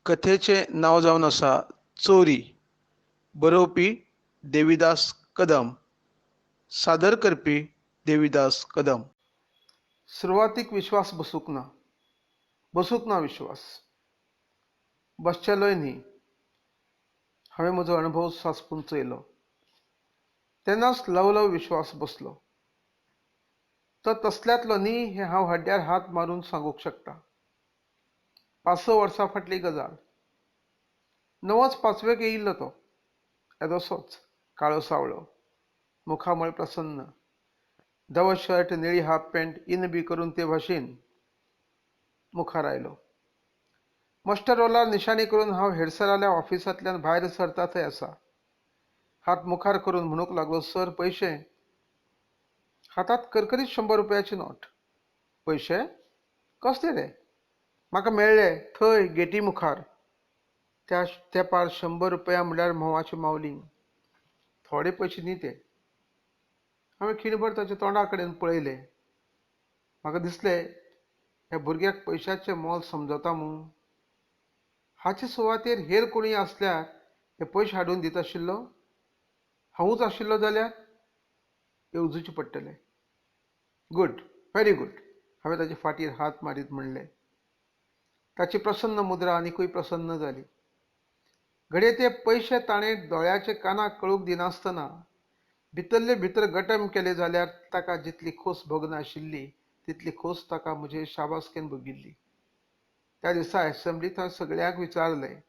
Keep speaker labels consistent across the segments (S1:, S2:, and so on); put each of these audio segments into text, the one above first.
S1: कथेचें नांव जावन आसा चोरी. बरोवपी देविदास कदम, सादर करपी देविदास कदम. सुरवातीक विश्वास बसूंक ना, बसूंक ना विश्वास, बसचेलोय न्ही. हांवें म्हजो अणभव सांसपून चयलो तेन्नाच ल्हव ल्हव विश्वास बसलो. तो तसल्यांतलो न्ही हें हांव हड्ड्यार हात मारून सांगूंक शकतां. 5-6 वर्सां फाटली गजाल. नवोच पांचवेक येयिल्लो तो. येदोसोच, काळो सावळो, मुखामळ प्रसन्न, धवो शर्ट, निळी हाफ पॅण्ट इन बी करून ते भाशेन मुखार आयलो. मस्टर रोलार निशाणी करून हांव हेडसराल्या ऑफिसांतल्यान भायर सरता थंय आसा. हात मुखार करून म्हणूंक लागलो, सर पयशे. हातांत करकरीत 100 रुपयाची नोट. पयशे? कसले रे? म्हाका मेळ्ळे थंय गेटी मुखार. त्या तेंपार 100 रुपया म्हणल्यार म्होंवाची मावली. थोडे पयशे न्ही ते. हांवें खीणभर ताच्या तोंडा कडेन पळयलें. म्हाका दिसलें, ह्या भुरग्याक पयशाचें मोल समजता मूं? हाचे सुवातेर हेर कोणूय आसल्यार हे पयशे हाडून दित आशिल्लो? हांवूच आशिल्लो जाल्यार? येवजुचें पडटलें. गुड, व्हेरी गुड, हांवें ताचे फाटीर हात मारीत म्हणलें. ताची प्रसन्न मुद्रा आनिकूय प्रसन्न जाली. घडये ते पयशे ताणें दोळ्याचे कानाक कळूंक दिनासतना भितरले भितर गटम केले जाल्यार ताका जितली खोस भोगनाशिल्ली तितली खोस ताका म्हजे शाबासकेन भोगिल्ली. त्या दिसा एसेंब्लींत हांवें सगळ्यांक विचारलें,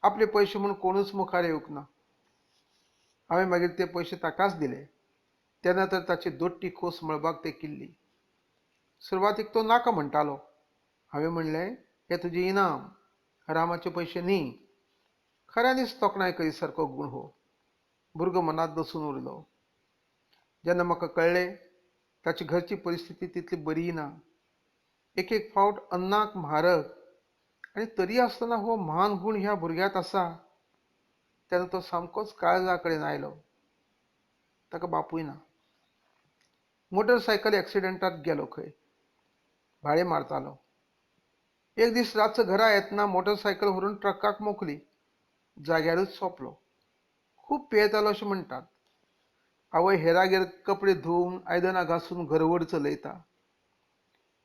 S1: आपले पयशे म्हूण कोणूच मुखार येवंक ना. हांवें मागीर ते पयशे ताकाच दिले. तेन्ना तर ताची दोट्टी खोस मळबाक तेंकिल्ली. सुरवातीक तो नाका म्हणटालो. हांवें म्हणलें, हें तुजें इनाम, हरामाचे पयशे न्ही. खऱ्यांनीच तोखणाय करी सारको गूण हो. भुरगो मनांत दसून उरलो. जेन्ना म्हाका कळ्ळें ताची घरची परिस्थिती तितली बरीय ना. एक एक फावट अन्नाक म्हारग आनी तरी आसतना हो म्हान गूण ह्या भुरग्यांत आसा तेन्ना तो सामकोच काळजा कडेन आयलो. ताका बापूय ना. मोटरसायकल एक्सिडंटांत गेलो खंय. भाडे मारतालो. एक दीस रातचो घरा येतना मोटरसायकल व्हरून ट्रकाक मोखली. जाग्यारूच सोंपलो. खूब पियेतालो अशें म्हणटात. आवय हेरागेर कपडे धुवन आयदनां घांसून घरवड चलयता.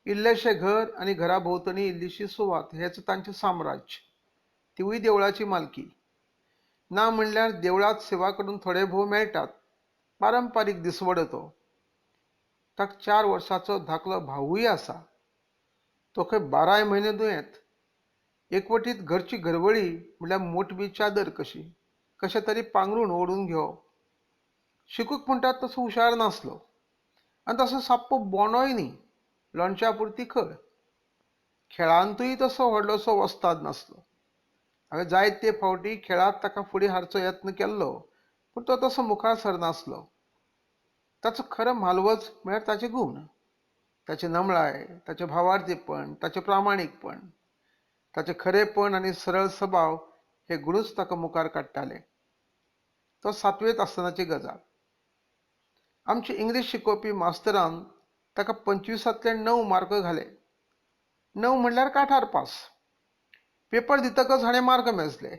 S1: इल्लेशें घर आनी घरा भोंवतणी इल्लीशी सुवात हेंच तांचें साम्राज्य. तिवूय देवळाची मालकी. ना म्हणल्यार देवळांत सेवा करून थोडे भोव मेळटात. पारंपारीक दिसवडो तो. ताका 4 वर्सांचो धाकलो भावूय आसा. तो खंय 12 म्हयने दुयेंत. एकवटीत घरची घरवळी म्हणल्यार मोटवी चादर कशी, कशें तरी पांगरूण ओडून घेवप. शिकूंक म्हणटात तसो हुशार नासलो आनी तसो साप्प बोंडोय न्ही. लोणच्या पुरती खळ. खेळांतूय तसो व्हडलोसो वस्ताद नासलो. हांवें जायते फावटी खेळांत ताका फुडें हाडचो यत्न केल्लो, पूण तो तसो मुखार सरनासलो. ताचो खरो म्हालवज म्हळ्यार ताचे गूण, ताचे नमळाय, ताचें भावार्थीपण, ताचें प्रामाणीकपण, ताचें खरेपण आनी सरळ सभाव हे गुणूच ताका मुखार काडटाले. तो 7वेंत आसतनाची गजाल. आमची इंग्लीश शिकोवपी मास्तरान ताका 25तांतले 9 मार्क घाले. 9 म्हणल्यार काठार पास. पेपर दितकच हाणें मार्क मेजले.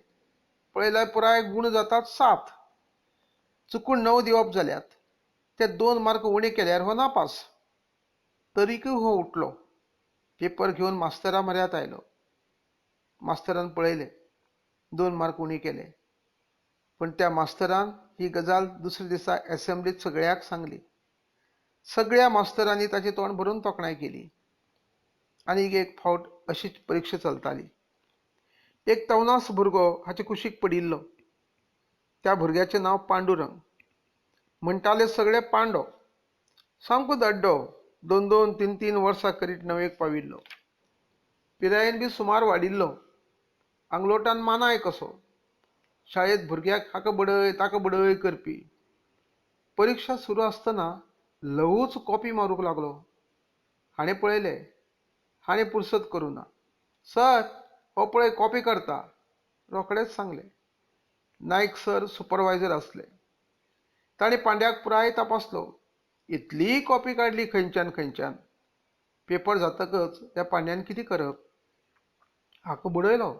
S1: पळयल्यार पुराय गूण जातात 7. चुकून 9 दिवप जाल्यात. ते 2 मार्क उणे केल्यार हो नापास. तरीकय हो उठलो. पेपर घेवन मास्तरा म्हऱ्यांत आयलो. मास्तरान पळयलें, 2 मार्क उणे केले. पूण त्या मास्तरान ही गजाल दुसऱ्या दिसा एसेंब्लींत सगळ्यांक सांगली. सगळ्या मास्तरांनी ताचें तोंड भरून तोखणाय केली. आनी एक फावट अशीच परिक्षा चलताली. एक तवनास भुरगो हाचे कुशीक पडिल्लो. त्या भुरग्याचें नांव पांडुरंग. म्हणटाले सगळे पांडो. सामको दड्डो, 2-2, 3-3 वर्सां करीत 9वेक पाविल्लो. पिरायेन बी सुमार वाडिल्लो. आंगलोटान मानाय कसो. शाळेंत भुरग्याक हाका बडय ताका बडय करपी. परिक्षा सुरू आसतना ल्हवूच कॉपी मारूंक लागलो. हाणें पळयलें. हाणें पुरसत करूं ना. सर, हो पळय कॉपी करता. रोखडेच सांगलें. नायक सर सुपरवायझर आसले. ताणें पांड्याक पुराय तपासलो. इतली कॉपी काडली खंयच्यान खंयच्यान. पेपर जातकच त्या पांड्यान कितें करप? हाका बुडयलो.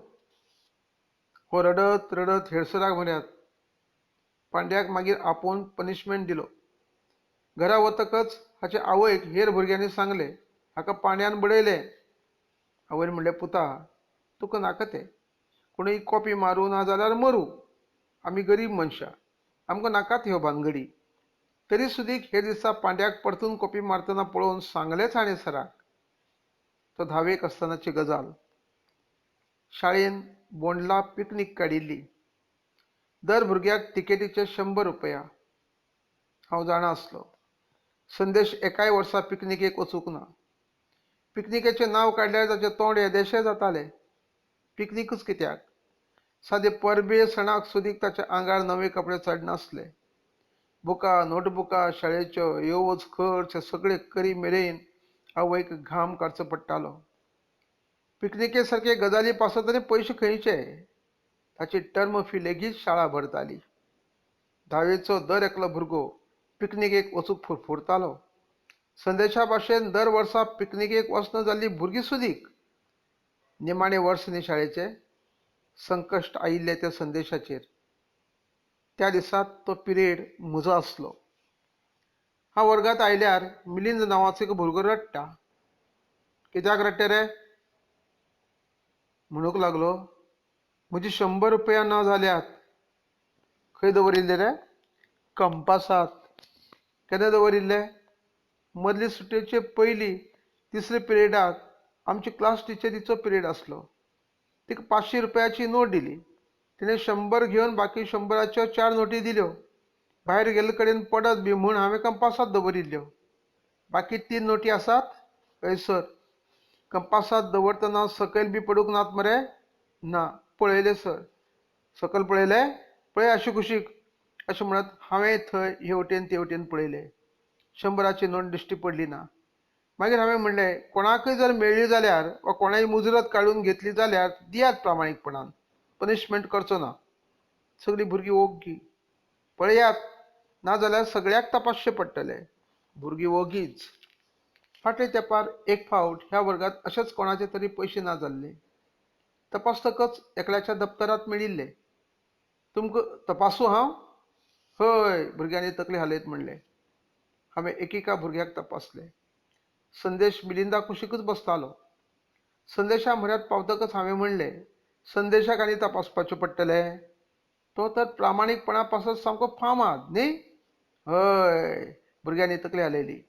S1: हो रडत रडत हेडसराक म्हऱ्यांत. पांड्याक मागीर आपोवन पनिशमेंट दिलो. घरा वतकच हाचे आवयक हेर भुरग्यांनी सांगलें, हाका पांड्यान बडयलें. आवयन म्हणलें, पुता तुका नाका तें, कोणूय कॉपी मारूं ना जाल्यार मरूं, आमी गरीब मनशां, आमकां नाकात ह्यो भानगडी. तरी सुदीक हे दिसा पांड्याक परतून कॉपी मारतना पळोवन सांगलेंच हाणें सराक. तो धावेक आसतनाची गजाल. शाळेन बोंडला पिकनीक काडिल्ली. दर भुरग्याक तिकेटीचे 100 रुपया. हांव जाणा आसलो, संदेश एकाय वर्सा पिकनिकेक वचूंक ना. पिकनिकेचें नांव काडल्यार ताचें तोंड येदेशें जातालें. पिकनिकूच कित्याक, सादे परबे सणाक सुदीक ताच्या आंगार नवे कपडे चडनासले. बुकां, नोटबुकां, शाळेच्यो यो वच खर्च हे सगळे करी मेरेन आवयक घाम काडचो पडटालो. पिकनिके सारके गजाली पासत आनी पयशे खंयचे? ताची टर्म फी लेगीत शाळा भरताली. धावेचो दर एकलो भुरगो पिकनिकेक वचूंक फुरफुरतालो. संदेशा भाशेन दर वर्सा पिकनिकेक वचना जाल्लीं भुरगीं सुदीक. निमाणें वर्स न्ही शाळेचें, संकश्ट आयिल्लें त्या संदेशाचेर. त्या दिसा तो पिरियड म्हजो आसलो. हांव वर्गांत आयल्यार मिलिंद नांवाचो एक भुरगो रडटा. कित्याक रडटे रे? म्हणूंक लागलो, म्हजी 100 रुपया ना जाल्यात. खंय दवरिल्ले रे? कंपासांत. केन्ना दवरिल्ले? मदले सुटयेचे पयलीं तिसरे पिरियडाक आमची क्लास टिचरीचो पिरियड आसलो. तिका 500 रुपयाची नोट दिली. तिणें 100 घेवन बाकी 100च्यो 4 नोटी दिल्यो. भायर गेल्ले कडेन पडत बी म्हूण हांवें कंपासांत दवरिल्ल्यो. बाकी 3 नोटी आसात? हय सर. कंपासांत दवरतना सकयल बी पडूंक नात मरे? ना, पळयलें सर. सकयल पळयलें? पळय आशिकुशीक. अशें म्हणत हांवें थंय हे वटेन ते वटेन पळयलें. 100ची नोट दिश्टी पडली ना. मागीर हांवें म्हणलें, कोणाकय जर मेळ्ळी जाल्यार वा कोणाय मुजरत काडून घेतली जाल्यार दियात प्रामाणीकपणान, पनिशमेंट करचो ना. सगळीं भुरगीं ओग्गी. पळयात, ना जाल्यार सगळ्याक तपासचें पडटलें. भुरगीं ओगीच. फाटले तेंपार एक फावट ह्या वर्गांत अशेच कोणाचे तरी पयशे ना जाल्ले. तपासतकच एकल्याच्या दप्तरांत मेळिल्ले. तुमकां तपासूं हांव? हय, भुरग्यांनी तकली हालयत म्हणलें. हांवें एकेका भुरग्याक तपासलें. संदेश मिलिंदा कुशीकच बसतालो. संदेशा म्हऱ्यांत पावतकच हांवें म्हणलें, संदेशाक आनी तपासपाचें पडटलें? तो तर प्रामाणीकपणा पासत सामको फामाद न्ही? हय, भुरग्यांनी तकली हालयली.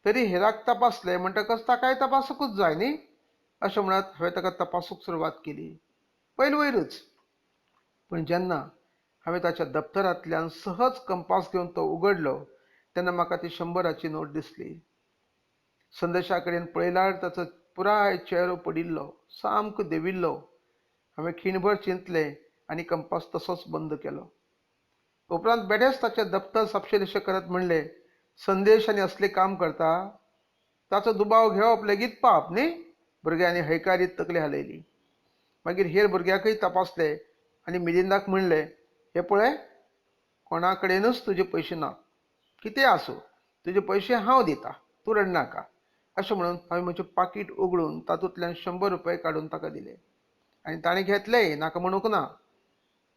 S1: तरी हेराक तपासलें म्हणटकच ताकाय तपासूंकच जाय न्ही? अशें म्हणत हांवें ताका तपासूंक सुरवात केली. पयल वयरूच. पूण जेन्ना हांवें ताच्या दप्तरांतल्यान सहज कंपास घेवन तो उगडलो तेन्ना म्हाका ती 100ची नोट दिसली. संदेशा कडेन पळयल्यार ताचो पुराय चेहरो पडिल्लो, सामको देंविल्लो. हांवें खीणभर चिंतलें आनी कंपास तसोच बंद केलो. उपरांत बेठेच ताचें दप्तर सापशिलेशें करत म्हणलें, संदेश आनी असलें काम करता? ताचो दुबाव घेवप लेगीत पाप न्ही? भुरग्यांनी हयकारीत तकली हालयली. मागीर हेर भुरग्यांकय तपासले आनी मिलिंदाक म्हणलें, हे पळय, कोणाकडेनूच तुजे पयशे ना, कितें आसूं तुजे पयशे हांव दिता, तूं रडनाका. अशें म्हणून हांवें म्हजें पाकीट उगडून तातूंतल्यान 100 रुपये काडून ताका दिले आनी ताणें घेतलेय, नाका म्हणूंक ना.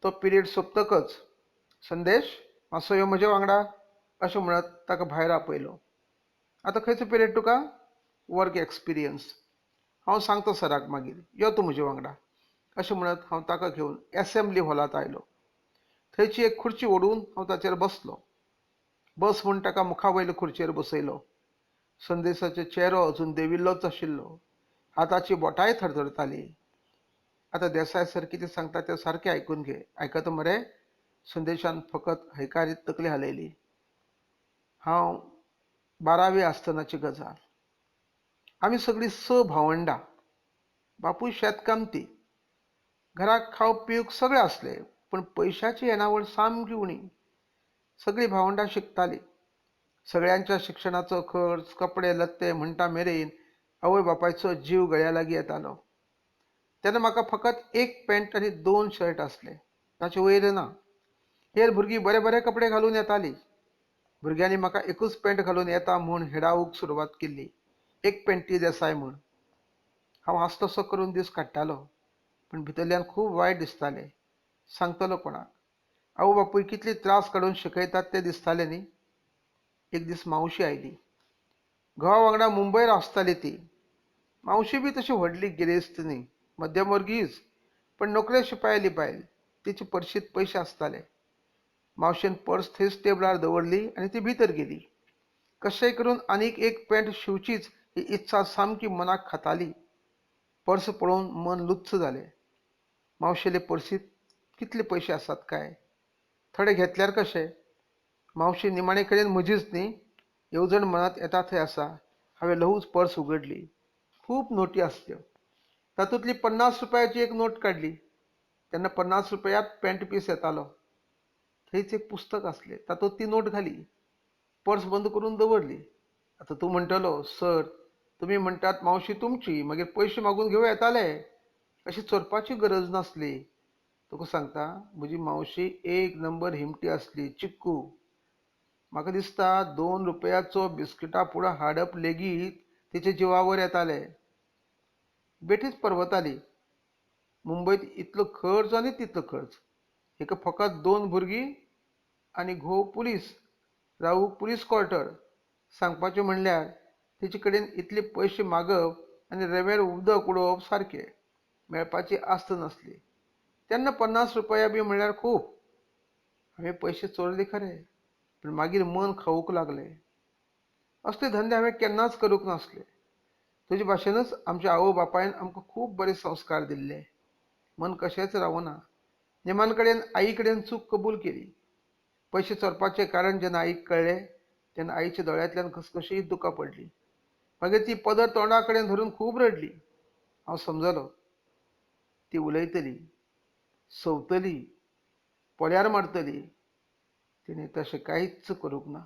S1: तो पिरियड सोंपतकच, संदेश मातसो यो म्हजे वांगडा, अशें म्हणत ताका भायर आपयलो. आतां खंयचो पिरियड तुका? Work experience. हांव सांगता सराक मागीर, यो तूं म्हजे वांगडा. अशें म्हणत हांव ताका घेवन एसेंब्ली हॉलांत आयलो. थंयची एक खुर्ची ओडून हांव ताचेर बसलो. बस म्हूण ताका मुखा वयले खुर्चेर बसयलो. संदेशाचो चेहरो अजून देंविल्लोच आशिल्लो. हाताची बोटांय थरथरताली. आतां देसाय सर कितें सांगता तें सारकें आयकून घे. आयकता मरे? संदेशान फकत हयकारीत तकली हालयली. हांव 12वी आसतनाची गजाल. आमी सगळीं 6 भावंडां. बापूय शेतकामती. घराक खावप पिवंक सगळें आसलें, पूण पयशाची येणावळ सामकी उणी. सगळीं भावंडां शिकतालीं. सगळ्यांच्या शिक्षणाचो खर्च, कपडे लत्ते म्हणटा मेरेन आवय बापायचो जीव गळ्या लागीं येतालो. तेन्ना म्हाका फकत एक पॅन्ट आनी 2 शर्ट आसले, ताचे वयर ना. हेर भुरगीं बरे बरे कपडे घालून येतालीं. भुरग्यांनी म्हाका एकूच पॅन्ट घालून येता म्हूण हेडावूंक सुरवात केल्ली. एक पॅन्टी देसाय म्हूण. हांव हांसतसो करून दीस काडटालो, पूण भितरल्यान खूब वायट दिसतालें. सांगतलो कोणाक? आवय बापूय कितले त्रास काडून शिकयतात ते दिसताले न्ही. एक दीस मावशी आयली. घोवा वांगडा मुंबय आसताली ती. मावशी बी तशी व्हडली गिरेस्त न्ही, मध्यमवर्गीयच, पण नोकरे शिपायली बायल. तिचे पर्शीत पयशे आसताले. मावशेन पर्स थंयच टेबलार दवरली आनी ती भितर गेली. कशेंय करून आनीक एक पॅन्ट शिंवचीच ही इत्सा सामकी मनाक खाताली. पर्स पळोवन मन लुच्च जालें. मावशेले पर्सीत कितले पयशे आसात काय? थोडे घेतल्यार कशे? मावशी निमाणे कडेन म्हजीच न्ही. येवजण मनांत येता थंय आसा. हांवें ल्हवूच पर्स उगडली. खूब नोटी आसल्यो. तातूंतली 50 रुपयाची एक नोट काडली. तेन्ना 50 रुपयात पॅन्ट पीस येतालो. थंयच एक पुस्तक आसलें. तातूंत ती नोट घाली. पर्स बंद करून दवरली. आतां तूं म्हणटलो, सर तुमी म्हणटात मावशी तुमची, मागीर पयशे मागून घेवं येताले. अशी चोरपाची गरज नासली. तुका सांगता, म्हजी मावशी एक नंबर हिमटी आसली, चिक्कू. म्हाका दिसता 2 रुपयाचो बिस्किटा पुडो हाडप लेगीत तिच्या जिवावर येताले. बेठीच परवताली. मुंबयत इतलो खर्च आनी तितलो खर्च. हिका फकत 2 भुरगीं आनी घोव पुलीस, रावूक पुलीस क्वॉर्टर. सांगपाचें म्हणल्यार तिचे कडेन इतले पयशे मागप आनी रेंवेर उदक उडोवप सारकें. मेळपाची आस्त नासली. तेन्ना 50 रुपया बी म्हणल्यार खूब. हांवें पयशे चोरले खरे, पूण मागीर मन खावूंक लागलें. असले धंदे हांवें केन्नाच करूंक नासले. तुजे भाशेनच आमच्या आवय बापायन आमकां खूब बरे संस्कार दिल्ले. मन कशेंच रावना. निमान कडेन आई कडेन चूक कबूल केली. पयशे चोरपाचें कारण जेन्ना आईक कळ्ळें तेन्ना आईच्या दोळ्यांतल्यान घसघशीत दुकां पडली. मागीर ती पदर तोंडा कडेन धरून खूब रडली. हांव समजलो, ती उलयतली, सवतली, पोल्यार मारतली. तिणें तशें कांयच करूंक ना.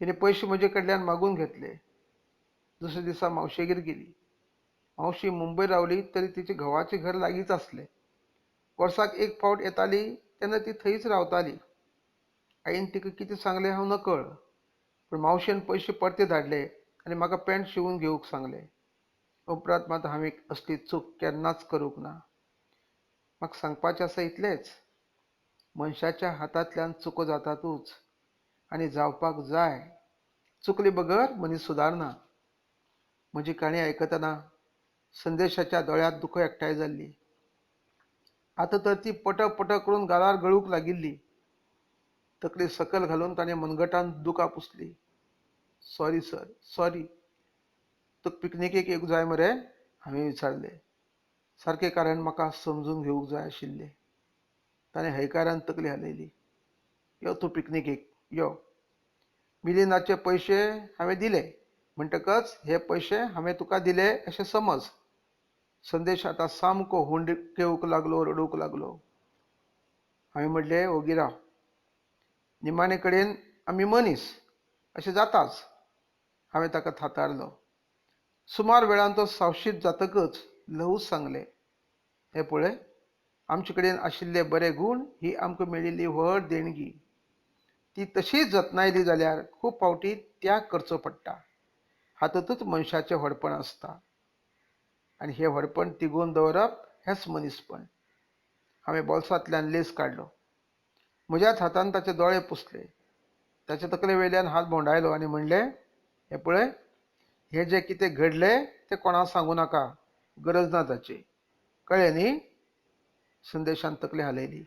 S1: तिणें पयशे म्हजे कडल्यान मागून घेतले. दुसऱ्या दिसा मावशेगेर गेली. मावशी मुंबय रावली तरी तिचे घोवाचें घर लागींच आसलें. वर्साक एक फावट येताली तेन्ना ती थंयच रावताली. आईन तिका कितें सांगलें हांव नकळ, पूण मावशेन पयशे परते धाडले आनी म्हाका पॅन्ट शिंवून घेवंक सांगलें. उपरांत मात हांवें असली चूक केन्नाच करूंक ना. म्हाका सांगपाचें आसा इतलेंच, मनशाच्या हातांतल्यान चुको जातातूच आनी जावपाक जाय. चुकले बगर मनीस सुदारना. म्हजी काणी आयकतना संदेशाच्या दोळ्यांत दुखो एकठांय जाल्ली. आतां तर ती पटक पटक करून गालार गळूंक लागिल्ली. तकली सकल घालून ताणें मनगटान दुकां पुसली. Sorry sir, sorry. तुका पिकनिकेक येवंक जाय मरे? हांवें विचारलें. सारकें कारण म्हाका समजून घेवंक जाय आशिल्लें. ताणें हयकारान तकली हालयली. यो तूं पिकनिकेक यो. मिलिनाचे पयशे हांवें दिले म्हणटकच हे पयशे हांवें तुका दिले अशें समज. संदेश आतां सामको हुंडकेवंक लागलो, रडूंक लागलो. हांवें म्हणलें, ओगी राव. निमाणे कडेन आमी मनीस, अशें जाताच. हांवें ताका थातारलो. सुमार वेळान तो सावशीत जातकच ल्हवूच सांगलें, हें पळय, आमचे कडेन आशिल्ले बरे गूण ही आमकां मेळिल्ली व्हड देणगी. ती तशीच जतनायली जाल्यार खूब फावटी त्याग करचो पडटा. हातूंतच मनशाचें व्हडपण आसता आनी हें व्हडपण तिगोवन दवरप हेंच मनीसपण. हांवें बोल्सांतल्यान लेस काडलो. म्हज्याच हातान ताचे दोळे पुसले. ताच्या तकले वयल्यान हात भोंवडायलो आनी म्हणलें, हें पळय, हें जें कितें घडलें तें कोणाक सांगू नाका, गरज ना ताची. कळ्ळें न्ही? संदेशान तकली हालयली.